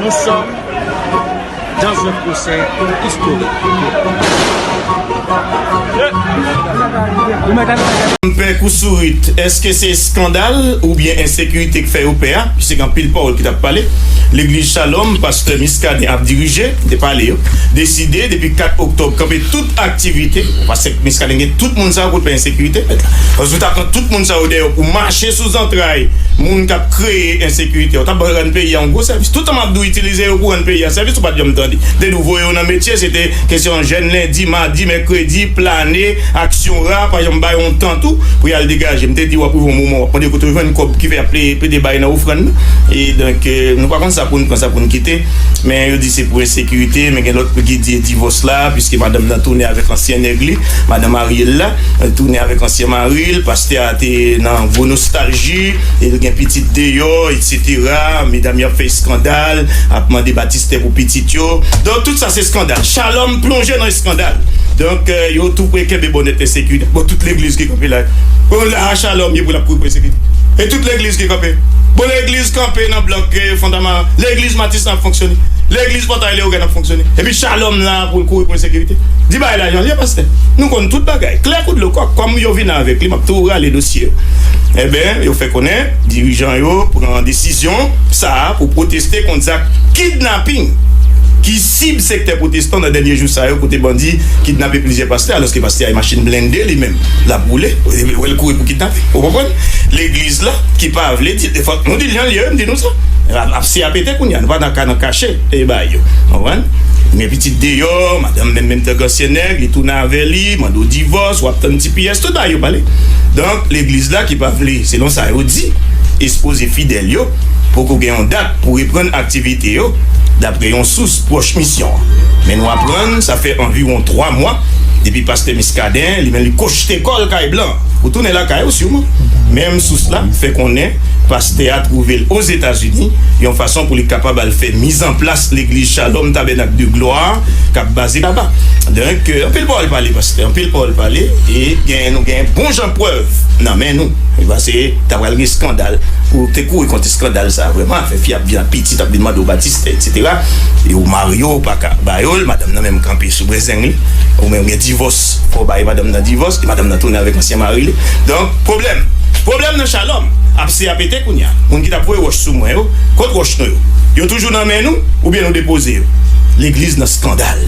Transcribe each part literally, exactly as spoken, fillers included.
Nous sommes dans un procès historique. Pè Kousourit, èske se eskandal oubyen ensekirite k fè yo pè a? Piske gen anpil pawòl ki t ap pale. Legliz Shalom, pastè Muscadin ap dirije, te pale yo, deside depi kat oktòb kanpe tout aktivite. Pastè Muscadin gen tout moun sa yo pou l pè ensekirite, mèt la. Paske ou ta pran tout moun sa yo dèyè pou mache sou zantray moun k ap kreye ensekirite. Ou t ap rann peyi a yon gwo sèvis. Tout tan m ap di w itilize yo pou rann peyi a sèvis, ou pa t janm tande. Te di w voye yo nan metye, se te kesyon jèn lendi, madi, mèkredi, plane, aksyon ra, pa janm ba yo yon tan tou pou y al degaje. M te di w ap rive yon moman, w ap mande kote w jwenn kòb ki fè y ap plede, plede bay nan ofrann nan. E donk, euh, nou pa konn sa pou n pran, sa pou n kite. Men yo di se pou ensekirite, men gen lòt ki di divòs la, piske madanm nan tounen avèk ansyen nèg li, madanm Ariel la, tounen avèk ansyen mari l, pastè a te nan gwo nostalji, e l gen pitit deyò, etsetera. Medam yo ap fè eskandal, ap mande batistè pou pitit yo. Donk, tout sa se eskandal. Shalom plonje nan eskandal. Donk, euh, yo tou pre kenbe bònèt ensekirite. Bon, tout legliz ki kanpe la. Bon, la a Shalom ye pou l ap kouri pou ensekirite. E tout legliz ki kanpe. Bon, legliz kanpe nan blòk, eh, Fondama. Legliz Matis la ap fonksyone. Legliz Pòtay Leyogàn ap fonksyone. Epi Shalom la pou l kouri pou ensekirite. Di bagay la jan l ye, pastè. Nou konn tout bagay. Klè kou dlo kòk. Kòm yo vin avèk li, m ap tou rale dosye yo. Enben, yo fè konnen dirijan yo pran desizyon sa a pou pwoteste kont zak kidnaping ki sib sektè pwotestan nan dènye jou sa yo, kote bandi kidnape plizyè pastè, alòske pastè a e machin blende li menm l ap woule, ou wè l kouri pou kidnape. Ou konprann? Legliz la ki pa vle di, fòk nou di l jan l ye, m di nou sa. Ap, ap se a pete kounye a, nou pa nan ka nan kache e bay yo. Ou konprann? Men pitit deyò, madanm menm, menm tank ansyen nèg, li tounen avè li, mande w divòs, w ap tann T P S, tout bagay yo pale. Donk, legliz la ki pa vle, selon sa yo di, ekspoze fidèl yo, poko gen yon dat pou reprann aktivite yo, dapre yon sous pwòch misyon an. Men nou aprann, sa fè anviwon twa mwa, depi pastè Muscadin, li menm li kochte kò l kay blan. Ou tounen lakay ou, siman. Menm sous la fè konnen pastè a twouve l Ozetazini, yon fason pou li kapab al fè mizanplas legliz Shalom Tabènak de Glwa k ap baze laba. Donk, euh, anpil pawòl pale, pastè, anpil pawòl pale, e gen, nou gen bon jan prèv nan men nou. E pase, ta pral gen eskandal. Ou te kouri kont eskandal sa, vrèman, afè fi ap vin ap piti, t ap vin mande w batistè, etsetera. E ou marye, ou pa ka ba yo l, madanm nan menm kanpe sou brezeng li. Ou menm gen divòs, fò w bay madanm nan divòs, e madanm nan tounen avèk ansyen mari li. Donk, pwoblèm. Pwoblèm nan Shalom ap se a pete kounye a. Moun ki t ap voye wòch sou mwen yo, kot wòch nou yo? Yo toujou nan men nou, oubyen nou depoze yo? Legliz nan eskandal.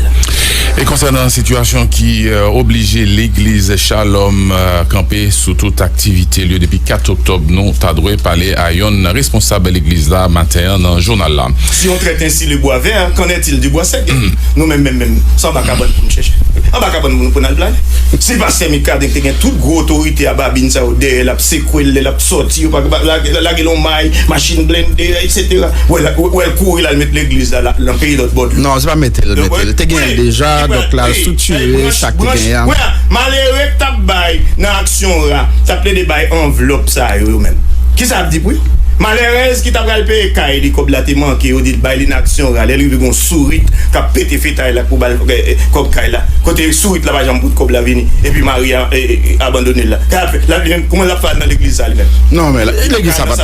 E konsènan sitiyasyon ki, euh, oblije legliz Shalom, euh, kanpe sou tout aktivite l yo depi kat oktòb, nou ta dwe pale a yonn nan responsab legliz la maten an nan jounal la. Si on traite ainsi le bois vert, qu'en est-il du bois sec? Nou menm, menm, menm, se anba kabann pou n chèche. Anba kabann pou n, pou n al plane. Si pastè Muscadin te gen tout gwo otorite a babin sa yo dèyè l ap sekwe l, lè l ap sòti, yo pa, pa, lage, lage l yon may, machin blende, etsetera. Wè l, wè l kouri l al met legliz la, la, nan peyi lòt bò dlo. Non, se pa mete l, mete l. Te genyen l deja, donk l al striktire sa ki genyen an. Malere k t ap bay nan aksyon ra, t ap plede bay anvlòp sa yo, yo menm. Kisa ap di pou yo? Malèrèz ki ta pral peye kay li, kòb la te manke, yo di l bay li nan aksyon ra. Lè l rive, gon sourit k ap pete fetay la pou ba l, eh, eh, kòb kay la. Kote sourit la pa janm pot kòb la vini. Epi mari a, eh, eh, abandone l la. Sa l ap fè? L ap, kòman l ap fè al nan legliz sa li menm? Non, men legliz sa pa,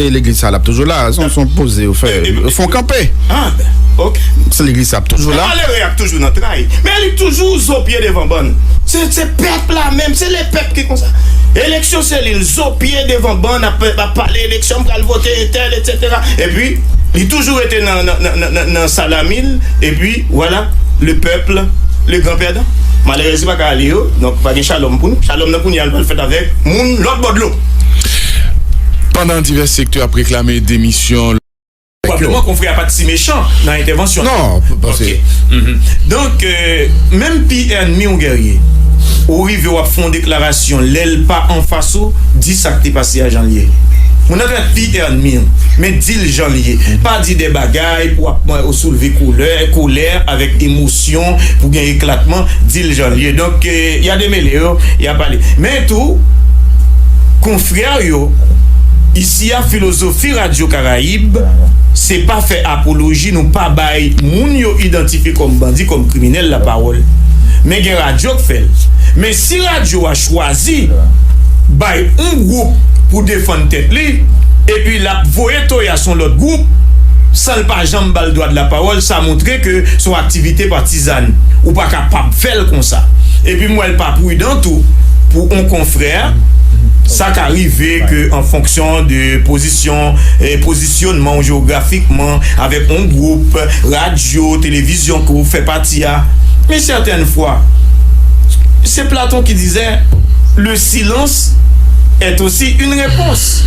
e legliz sa l ap toujou la. Se yon, se yon poze yo fè. Yo fè yon kanpe. Ah, ben, ok. Se legliz sa ap toujou la. Malere a toujou nan tray. Men li toujou zo pye devan bann. Se, se pèp la menm, se le pèp ki konsa. Eleksyon se li, l zo pye devan bann, ap, ap pale eleksyon, m pral vote entèl, etsetera. Epi, li toujou rete nan, nan, nan, nan, nan, nan salami l, epi, vwala, le pèp, le gran pèdan. Malerèz li pa ka ale yo, donk pa gen Shalom pou nou. Shalom nan kounye a, l pral fèt avèk moun lòt bò dlo. Pandan divès sektè ap reklame demisyon. Pwobableman, konfrè a pa t si mechan nan entèvansyon l. Non, paske. Ok. Mhm. Donk, euh, menm pi ènmi w, Guerrier, ou rive w ap fè yon deklarasyon, lè l pa anfas ou, di sa k te pase a jan l ye. Moun nan ka pi ènmi w, men di l jan l ye. Pa di de bagay pou w ap, ou soulve koulè, kolè avèk emosyon, pou gen eklatman, di l jan l ye. Donk, euh, y a demele yo, y a pale. Men tou, konfrè yo, isi a, filozofi Radyo Karayib, se pa fè apoloji, nou pa bay moun yo idantifye kòm bandi, kòm kriminèl lapawòl. Men gen radyo k fè l. Men si radyo a chwazi bay yon gwoup pou defann tèt li, epi l ap voye toyas yon lòt gwoup, san l pa janm ba l dwa de lapawòl, sa montre ke se yon aktivite patizàn. Ou pa kapab fè l konsa. Epi m wè l pa pridan tou pou yon konfrè, sa ka rive ke an fonksyon de pozisyon, eh, pozisyonman w jewografikman, avèk yon gwoup, radyo, televizyon ke w fè pati a. Men sètèn fwa, se Platon ki dizè, le silence est aussi une réponse.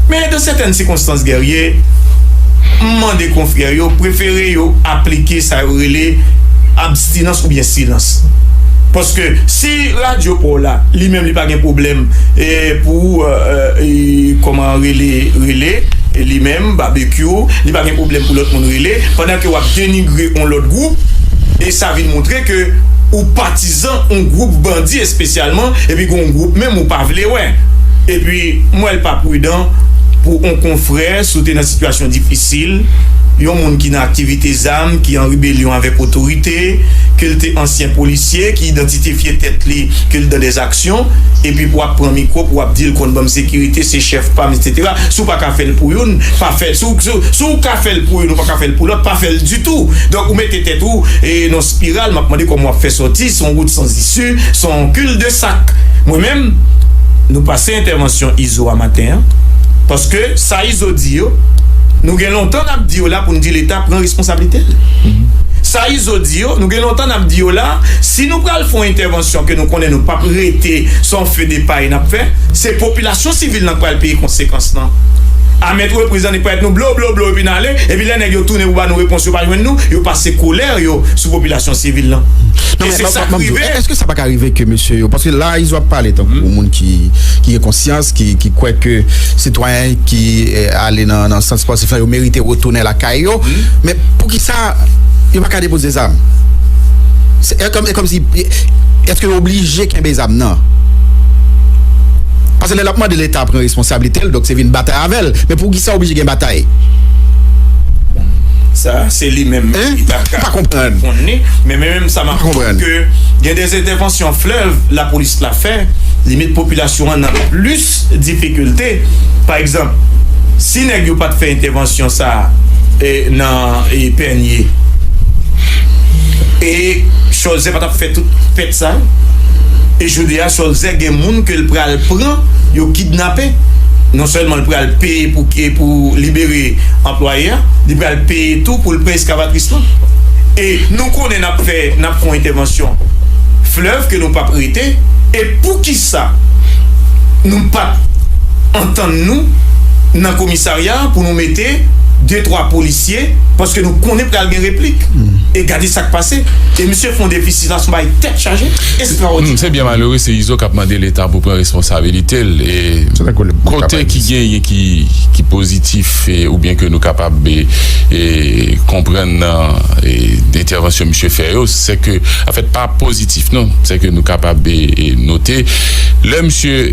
Men dans certaines circonstances, Guerrier, m mande konfrè yo, prefere yo aplike sa yo rele abstinans oubyen silans. Paske si radyo pa w la, li menm li pa gen pwoblèm, e pou, e, e, kòman rele, rele, e li menm, Babekyou, li pa gen pwoblèm pou lòt moun rele, pandan ke w ap denigre yon lòt gwoup, e sa vin montre ke ou patizan yon gwoup bandi espesyalman, epi gen yon gwoup menm ou pa vle wè. Epi, m wè l pa pridan pou yon konfrè, si w te nan sitiyasyon difisil, yon moun ki nan aktivite zam, ki an rebelyon avèk otorite, ke l te ansyen polisye, ki idantifye tèt li, ke l dan dèzaksyon, epi pou w ap pran mikwo, pou w ap di l konn ban m sekirite, se chèf pa m, etsetera. Si w pa ka fè l pou youn, pa fè, si w, si w, si w ka fè l pou youn, ou pa ka fè l pou lòt, pa fè l ditou. Donk, ou mete tèt ou, e, nan spiral, m ap mande kòman w ap fè sòti, se yon wout sans issue, se yon cul de sac. Mwen menm, nou pase entèvansyon Izo a maten an, paske sa Izo di yo, nou gen lontan n ap di yo la pou n di Leta pran responsablite l. Sa Izo di yo, nou gen lontan n ap di yo la, si nou pral fè yon entèvansyon ke nou konnen nou p ap rete, se yon feu de paille n ap fè, se popilasyon sivil nan k pral peye konsekans lan. A mèt repriz, annik parèt nou blo, blo, blo, epi n ale, epi lè nèg yo tounen pou ba nou repons, yo pa jwenn nou, yo pase kolè yo sou popilasyon sivil lan. E se sa k rive. Èske sa pa ka rive ke mesye yo, paske la, Izo ap pale tankou moun ki, ki gen konsyans, ki, ki kwè ke sitwayen ki, eh, ale nan, nan sant spòtif la, yo merite retounen lakay yo. Men poukisa yo pa ka depoze zam? Se, e kòm, e kòmsi, èske yo oblije kenbe zam nan? Paske lè l ap mande Leta pran responsablite l, donk se vin batay avè l. Men poukisa oblije gen batay? Sa, se li menm ki ta ka reponn li. Men, men menm sa m ap di ke gen de entèvansyon Flèv, lapolis la fè, li met popilasyon an nan plis difikilte. Pa egzanp, si nèg yo pa t fè entèvansyon sa a, e, nan, e, Pènye, e Cholzè pa t ap fè tout pèt sa yo. E jodi a, Cholzè gen moun ke l pral pran, yo kidnape. Non sèlman l pral peye pou, pou libere anplwaye a, li pral peye tou pou l pran eskavatris lan. E nou konnen n ap fè, n ap fè yon entèvansyon Flèv ke nou p ap rete. E poukisa nou p ap antann nou nan komisarya a pou nou mete de twa polisye, paske nou konnen pral gen replik. E gade sa k pase. E misye fè yon defisi la, se yon bagay tèt chaje, estrawòdinè. Se byen malere, se Izo k ap mande Leta pou pran responsabilite l. E kote ki genyen ki, ki pozitif, e, oubyen ke nou kapab, e, e, konprann nan, e, entèvansyon misye fè yo, se ke, anfèt, pa pozitif, non, se ke nou kapab, e, e, note. Lè misye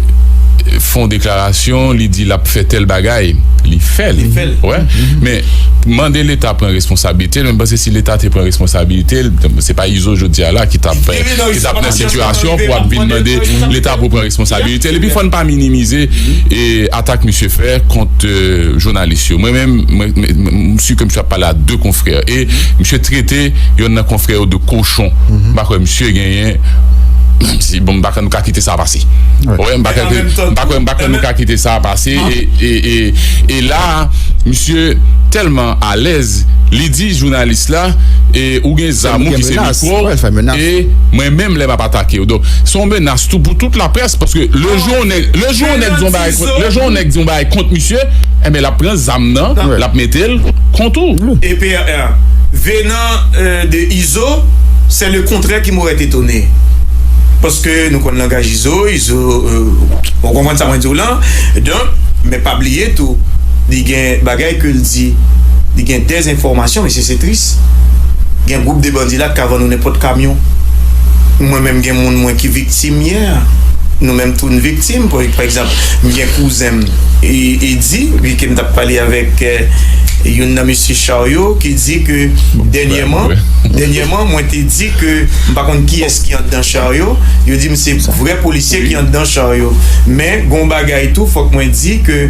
fè yon deklarasyon, li di l ap fè tèl bagay, li fè l. Li fè l. Wè. Men mande Leta pran responsablite l, men m panse si Leta te pran responsablite l, se pa Izo jodi a la ki t ap, ki t ap nan sitiyasyon pou ap vin mande Leta pou pran responsablite l. Epi fò n pa minimize, e, atak misye fè kont, e, jounalis yo. Mwen menm, mwen, mwen, mwen, m si ke misye ap pale a de konfrè. E misye trete yonn nan konfrè yo de kochon. M pa kwè misye genyen, si, bon, m pa kwè nou ka kite sa pase. Wè, m pa kwè, m pa kwè, m pa kwè nou ka kite sa pase. E, e, e, e la, misye tèlman alèz, li di jounalis la, e, ou gen zam, ou ki se mikwo, e mwen menm lè m ap atake w. Donk, se yon menas tou pou tout laprès, paske le jou nèg, le jou nèg di yon bagay kont, le jou nèg di yon bagay kont misye, enben, l ap pran zam nan, l ap mete l kont ou. E P R, venant, euh, de Izo, c'est le contraire qui m'aurait étonné. Paske nou konn langaj Izo, Izo, euh, ou konprann sa mwen di w lan. Donk, men pa bliye tou, li gen bagay ke l di, li gen dezenfòmasyon, mesye, se tris. Gen gwoup de bandi la k ka vann ou nenpòt kamyon. Mwen menm, gen moun mwen ki viktim yè. Nou menm tou n viktim. Pa, pa egzanp, m gen kouzen m, e, Edi, wi, ke m t ap pale avèk, eh, youn nan mesye charyo, ki di ke dènyèman, dènyèman, mwen te di ke m pa konn kiyès ki anndan charyo. Yo di m se vrè polisye ki anndan charyo. Men, gon bagay tou, fòk mwen di ke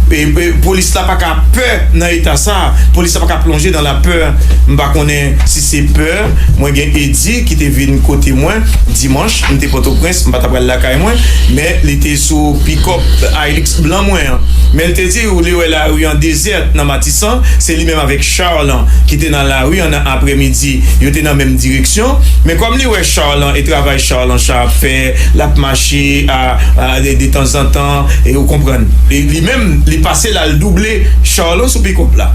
E, e, polis la pa ka pè nan eta sa. Polis la pa ka plonje dans la peur. M pa konnen si se pè. Mwen gen Edi ki te vin kote mwen dimanch, m te Pòtoprens, m pa ta pral lakay mwen, men li te sou pikòp Hilux blan mwen an. Men li te di, ou li wè lari an dezè nan Matisan, se li menm avèk Charles ki te nan lari an nan aprèmidi, yo te nan menm direksyon. Men kòm li wè Charles e travay Charles Cha ap fè, l ap mache a, a, de, de tanzantan, e ou konprann. E li menm, li pase l al double Charles sou pikòp la.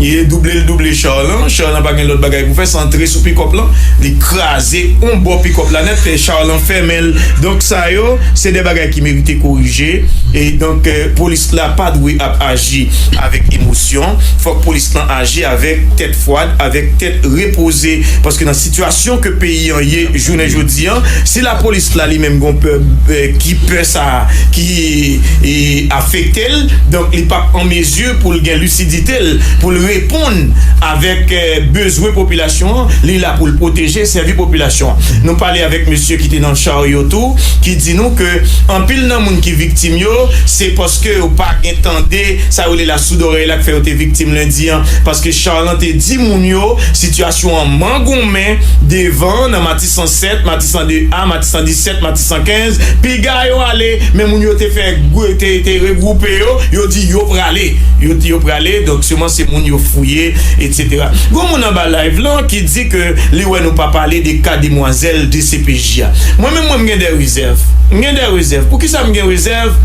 Li double l, double Charles, Charles pa gen lòt bagay pou fè, se antre sou pikòp lan. Li kraze yon bò pikòp la nèt, e Charles fèmen l. Donk sa yo, se de bagay ki merite korije. E donk, eh, polis la pa dwe ap aji avèk emosyon. Fòk polis lan aji avèk tèt fwad, avèk tèt repoze. Paske nan sitiyasyon ke peyi an ye jounen jodi an, si lapolis la li menm gon pè, eh, ki pè sa a, ki, eh, afekte l, donk li p ap an mezi pou l gen lisidite l, pou l reponn avèk, eh, bezwen popilasyon an, li la pou l pwoteje, sèvi popilasyon an. Nou pale avèk mesye ki te nan Charles yo tou, ki di nou ke anpil nan moun ki viktim yo, se paske yo pa gen tande, sa yo rele la soudorèy la k fè yo te viktim lendi an. Paske Charles te di moun yo, sitiyasyon an mangonmen devan nan Matisan sèt, Matisan de A, Matisan disèt, Matisan kenz, piga yo ale, men moun yo te fè gwo-, te, te regwoupe yo, yo di yo prale. Yo di yo prale, donk sèlman se moun yo fouye, etsetera. Gon moun anba live lan ki di ke li wè nou pa pale de ka demwazèl D C P J a. Mwen menm, mwen, m gen de rezèv. M gen de rezèv. Poukisa m gen rezèv?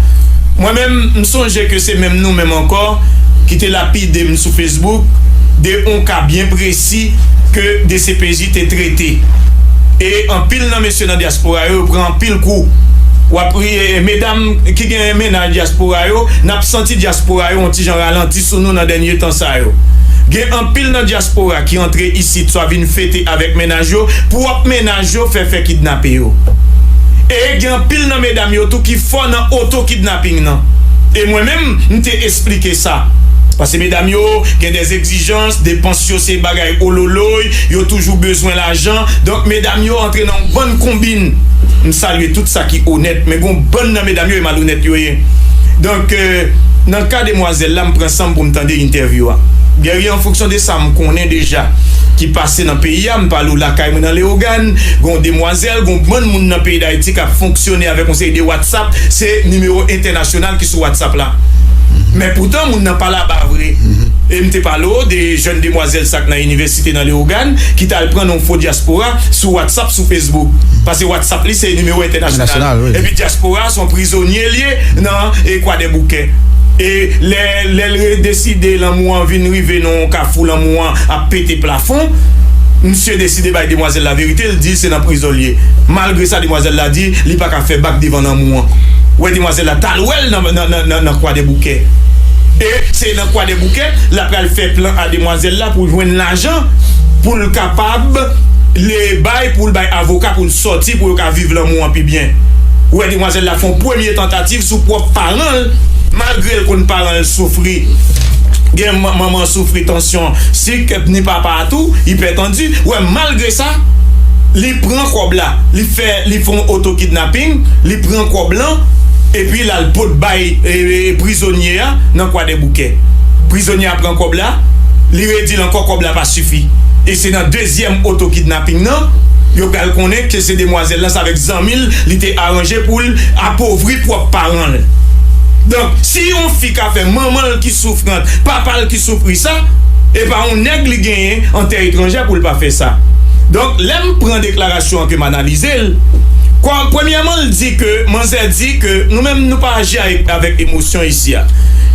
Mwen menm, m sonje ke se menm nou menm ankò ki te lapide m sou Facebook de yon ka byen presi ke D C P J te trete. E anpil nan mesye nan dyaspora yo, yo pran anpil kou. W ap ri, e, e medam ki gen mennaj dyaspora yo, n ap santi dyaspora yo yon ti jan ralanti sou nou nan dènye tan sa yo. Gen anpil nan dyaspora ki antre isit, swa vin fete avèk mennaj yo, pwòp mennaj yo fè fè kidnape yo. E gen anpil nan medam yo tou ki fò nan oto kidnaping nan. E mwen menm, m te esplike sa. Paske medam yo gen de egzijans, depans yo se bagay ololoy, yo toujou bezwen lajan. Donk, medam yo antre nan yon bann konbin. M salye tout sa ki onèt, men gon bann nan medam yo e malonèt yo ye. Donk, euh, nan ka demwazèl la, m pran san m pou m tande entèvyou a. Guerrier, an fonksyon de sa m konnen deja ki pase nan peyi a, m pale w lakay mwen nan Leyogàn, gon demwazèl, gon bann moun nan peyi Dayiti k ap fonksyone avèk yon seri de WhatsApp, se nimewo entènasyonal ki sou WhatsApp la. Men poutan, moun nan pa laba vre. E m te pale w de jèn demwazèl sa k nan inivèsite nan Leyogàn, ki t al pran nan yon fo dyaspora sou WhatsApp, sou Facebook. Paske WhatsApp li se nimewo entènasyonal. Entènasyonal, wi. Epi dyaspora se yon prizonye l ye nan, e, Kwadèboukè. E lè, lè l re-, deside lanmou an vin rive nan yon kafou, lanmou an ap pete plafon, misye deside bay demwazèl la verite, l di l se nan prizon l ye. Malgre sa, demwazèl la di li pa ka fè bak devan lanmou an. Ou wè, demwazèl la t al wè l nan, nan, nan, nan, nan Kwadèboukè. E se nan Kwadèboukè, l ap pral fè plan a demwazèl la pou jwenn lajan, pou l kapab le bay, pou l bay avoka, pou l sòti, pou yo ka viv lanmou an pi byen. Ou wè, demwazèl la fè yon premye tantativ sou pwòp paran l, malgre l konn paran l soufri. Gen man-, manman soufri tansyon, sik, ni papa a tou, ipètandi. Ou wè, malgre sa, li pran kòb la, li fè, li fè yon oto kidnaping, li pran kòb lan, epi l al pot bay, e, e, prizonye a nan Kwadèboukè. Prizonye a pran kòb la, li redi l ankò, kòb la pa sifi. E se nan dezyèm oto kidnaping nan, yo pral konnen ke se demwazèl lan, se avèk zanmi l, li te aranje pou l apovri pwòp paran l. Donk, si yon fi ka fè manman l ki soufrant, papa l ki soufri sa, e pa yon nèg li genyen an tè etranjè pou l pa fè sa. Donk, lè m pran deklarasyon an ke m analize l, kòm, premyèman, l di ke, manzè di ke nou menm nou pa aji avèk, avèk emosyon isi a.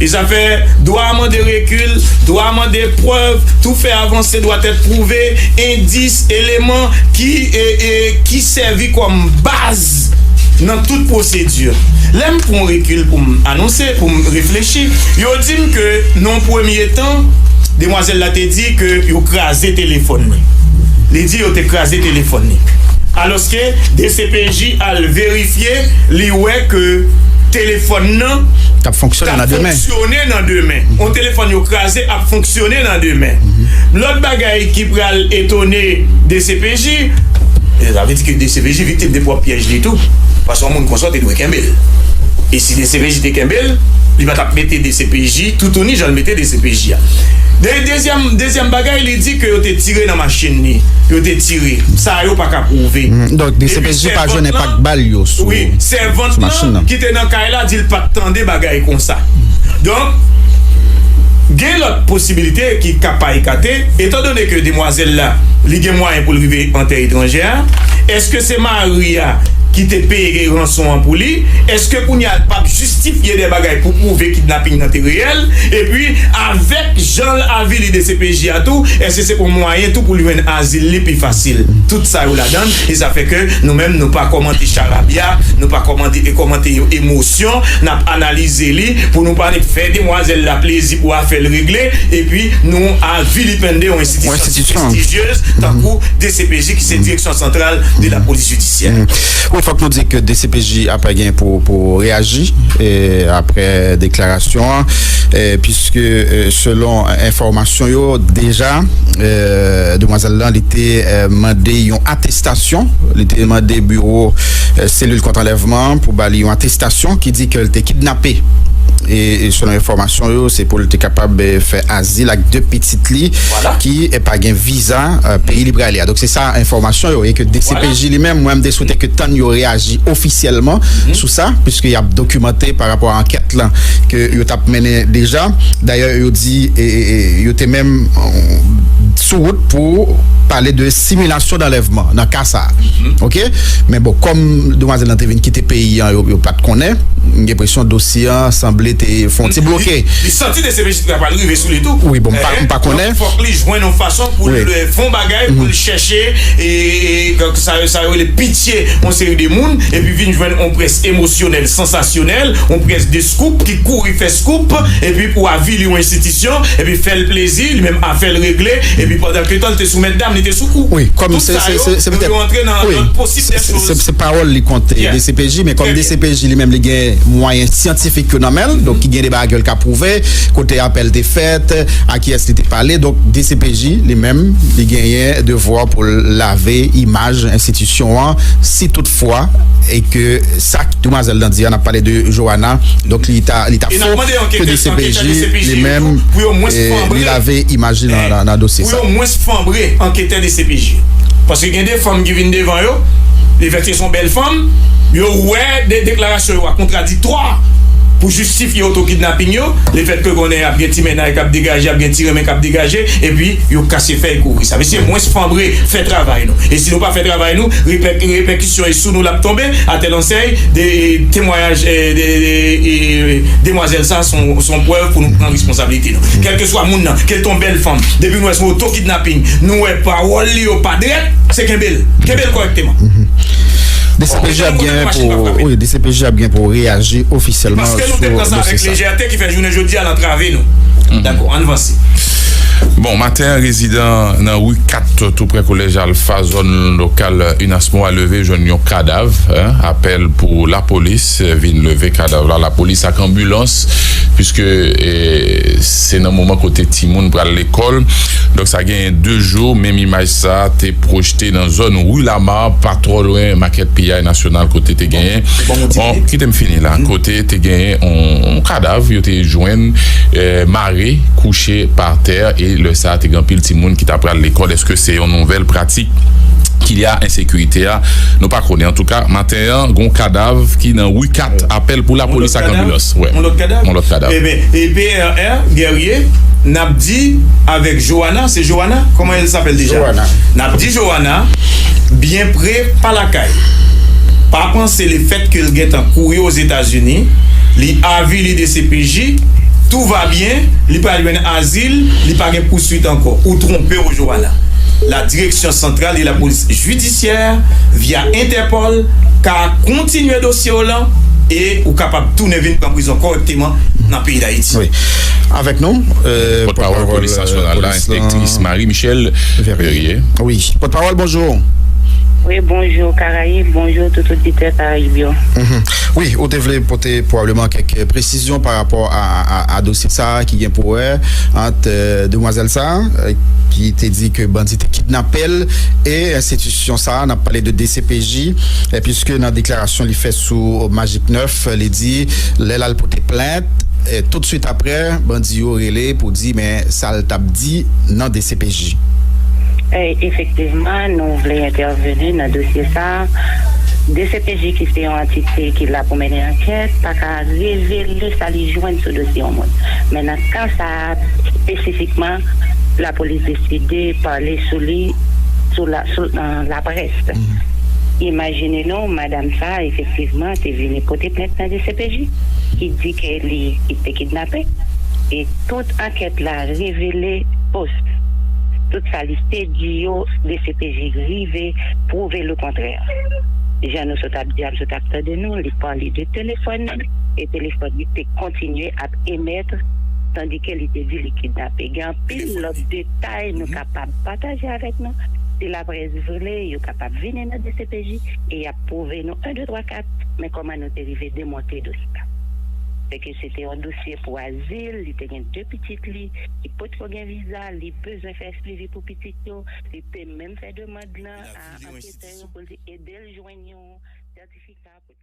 E sa fè, dwa mande rekil, dwa mande prèv, tout fait avancé doit être prouvé, endis, eleman ki, e, e, ki sèvi kòm baz nan tout pwosedi. Lè m pran rekil pou m anonse, pou m reflechi, yo di m ke nan yon premye tan, demwazèl la te di ke yo kraze telefòn li. Li di yo te kraze telefòn li. Alòske D C P J al verifye, li wè ke telefòn nan t ap fonksyone nan demen. Yon telefòn yo kraze ap fonksyone nan demen. Lòt bagay ki pral etone D C P J, e, sa vle di ke D C P J viktim de pwòp pyèj li tou. Paske yon moun konsa, w te dwe kenbe l. E si D C P J te kenbe l, li pa t ap mete D C P J toutouni jan l mete D C P J a. De, dezyèm, dezyèm bagay, li di ke yo te tire nan machin li. Yo te tire. Sa yo pa ka pwouve. Donk, D C P J pa jwenn enpak bal yo sou, wi, sèvant lan ki te nan kay la di l pa t tande bagay konsa. Donk, gen lòt posibilite ki ka pa ekate, etandone ke demwazèl la, li gen mwayen pou l rive an tè etranjè a. Èske se mari a ki te peye ranson an pou li? Èske kounye a l p ap jistifye de bagay pou pwouve kidnaping nan te reyèl? Epi, avèk jan l avili D C P J a tou, èske se yon mwayen tou pou l jwenn azil li pi fasil? Tout sa yo ladan l, e sa fè ke nou menm, nou pa kòmante charabya, nou pa kòmante, e kòmante emosyon, n ap analize li pou nou pa fè demwazèl la plezi pou afè l regle, epi nou a vilipende yon enstitisyon prestijyez tankou D C P J, ki se Direksyon Santral de la Polis Jidisyè. Wi, fòk nou di ke D C P J ap gen pou, pou reyaji, e, apre deklarasyon an, e, piske, e, selon enfòmasyon yo, deja, e, demwazèl lan, li te, e, mande yon atestasyon, li te mande biwo, e, selil kont anlèvman pou ba li yon atestasyon ki di ke l te kidnape. E, e selon enfòmasyon yo, se pou l te kapab, e, fè azil ak de pitit li ki, e, pa gen viza, e, peyi li prale a. Donk, se sa enfòmasyon yo, e ke D C P J li menm, mwen, m te swete ke tann yo reyaji ofisyèlman sou sa, piske y ap dokimante pa rapò a ankèt lan ke yo t ap mennen deja. Dayè, yo di, e, e, e, yo te menm, e, sou wout pou pale de similasyon d'anlèvman nan ka sa a. Oke? Men bon, kòm demwazèl lan te vin kite peyi an, yo, yo pa t konnen, m gen enpresyon dosye an sanble te fè yon ti bloke. Li santi D C P J ta pral rive sou li tou. Wi, bon, m pa, m pa konnen. Fòk li jwenn yon fason pou l, e, fè yon bagay, pou l chèche, e, e, e, sa, sa yo rele pitye yon seri de moun, epi vin jwenn yon près emosyonèl, sansasyonèl, yon près de scoop, ki kouri fè scoop, epi pou avili yon enstitisyon, epi fè l plezi, li menm afè l regle, epi pandan ke tan l te sou mètdam, li te sou kou. Wi, kòm se, se, se, se petèt, wi, se, se, se pawòl li kont D C P J, men kòm D C P J li menm li gen mwayen syantifik yo nan men l, donk ki gen de bagay ke l ka pwouve, kote apèl te fèt, a kiyès li te pale, donk D C P J li menm li genyen devwa pou l lave imaj enstitisyon an, si toutfwa, e ke sa demwazèl lan di a, n ap pale de Johanna, donk li ta, li ta fo ke D C P J li menm, e, li lave imaj li nan, nan, nan dosye sa. Pou yo mwens fanbre anketè D C P J. Paske gen de fanm ki vin devan yo, lefètke se yon bèl fanm, yo wè de deklarasyon yo a kontraditwa pou jistifye oto kidnaping yo, lefètke konnen ap gen ti mennaj k ap degaje, ap gen ti renmen k ap degaje, epi yo kase fèy kouri. Sa vle di se mwens fanbre fè travay nou. E si nou pa fè travay nou, repè-, repèkisyon e sou nou l ap tonbe, atèl ansèy de temwayaj, e, de, de, e, demwazèl sa, se yon, se yon prèv pou nou pran responsablite nou. Kèlkeswa moun nan, ke l te yon bèl fanm, depi nou wè se yon oto kidnaping, nou wè pawòl li yo pa drèt, se kenbe l. Kenbe l kòrèkteman. D C P J ap gen pou, wi, D C P J ap gen pou reyaji ofisyèlman sou dosye sa. Paske nou tèt ansanm avèk lejète ki fè jounen jodi a l antrave nou. Dakò, ann vanse. Bon, maten an, rezidan nan ri kat, tou prè Kolèj Alfa, zòn lokal Inasmo a leve jwenn yon kadav, en, apèl pou lapolis vin leve kadav la, lapolis ak anbilans, piske, e, se nan moman kote timoun pral lekòl. Donk, sa genyen de jou, menm imaj sa te pwojte nan zòn ri Lama, pa twò lwen makèt piyay nasyonal, kote te genyen, bon, kite m fini la, kote te genyen yon, yon kadav, yo te jwenn, e, mare, kouche pa tè, e lè sa a, te gen anpil timoun ki ta pral lekòl. Èske se yon nouvèl pratik ki lye a ensekirite a? Nou pa konnen. Antouka, maten an, gon kadav ki nan ri kat, apèl pou lapolis ak anbilans. Yon lòt kadav? Yon lòt kadav. Ebyen, e P R R, Guerrier, n ap di avèk Johanna, se Johanna? Comment elle s'appelle déjà? Johanna. N ap di Johanna, byen pre pa lakay. Pa panse lefètke l gentan kouri Ozetazini, li avili D C P J, tout va bien, li pral jwenn azil, li pa gen pouswit ankò. Ou twonpe w, Johanna. La Direction Centrale de la Police Judiciaire, via Interpol, ka kontinye dosye w lan e ou kapab tounen vin pran prizon kòrèkteman nan peyi Dayiti. Wi. Avèk nou, e, pòtpawòl polis nasyonal la, enspektris Marie Michelle Verrier. Wi. Pòtpawòl, bonjou. Wi, bonjou, Karayib, bonjou, tout oditè Karayib yo. Wi, ou te vle pote pwobableman kèk presizyon pa rapò a, a, a dosye sa a ki gen pou wè ant, e, demwazèl sa a, e, ki te di ke bandi te kidnape l, e enstitisyon sa a, n ap pale de D C P J, e piske nan deklarasyon li fè sou Magic nèf, li di lè l al pote plent, e tout swit apre, bandi yo rele pou di men sa l t ap di nan D C P J. E, efektivman, nou vle entèveni nan dosye sa a. D C P J, ki se yon antite ki la pou mennen ankèt, pa ka revele sa li jwenn sou dosye yon moun. Men nan ka sa a, espesifikman, lapolis deside pale sou li sou la, sou, nan laprès. Imajine nou, madanm sa a, efektivman, te vini pote plent nan D C P J, ki di ke li, li te kidnape. E tout ankèt la revele fos. Tout sa li te di yo, D C P J rive pwouve lekontrè. Jan nou sot ap di a, sot ap tande nou, li pale de telefòn, e telefòn li te kontinye ap emèt, tandike li te di li kidnape. Gen anpil lòt detay nou kapab pataje avèk nou. Si laprès vle, yo kapab vini nan D C P J e y ap pwouve nou en, de, twa, kat, men kòman nou te rive demonte dosye a. Se ke se te yon dosye pou azil, li te gen de pitit li ki potko gen viza, li bezwen fè swivi pou pitit yo, li te menm fè demann lan a anketè yo pou li ede l jwenn yon sètifika pou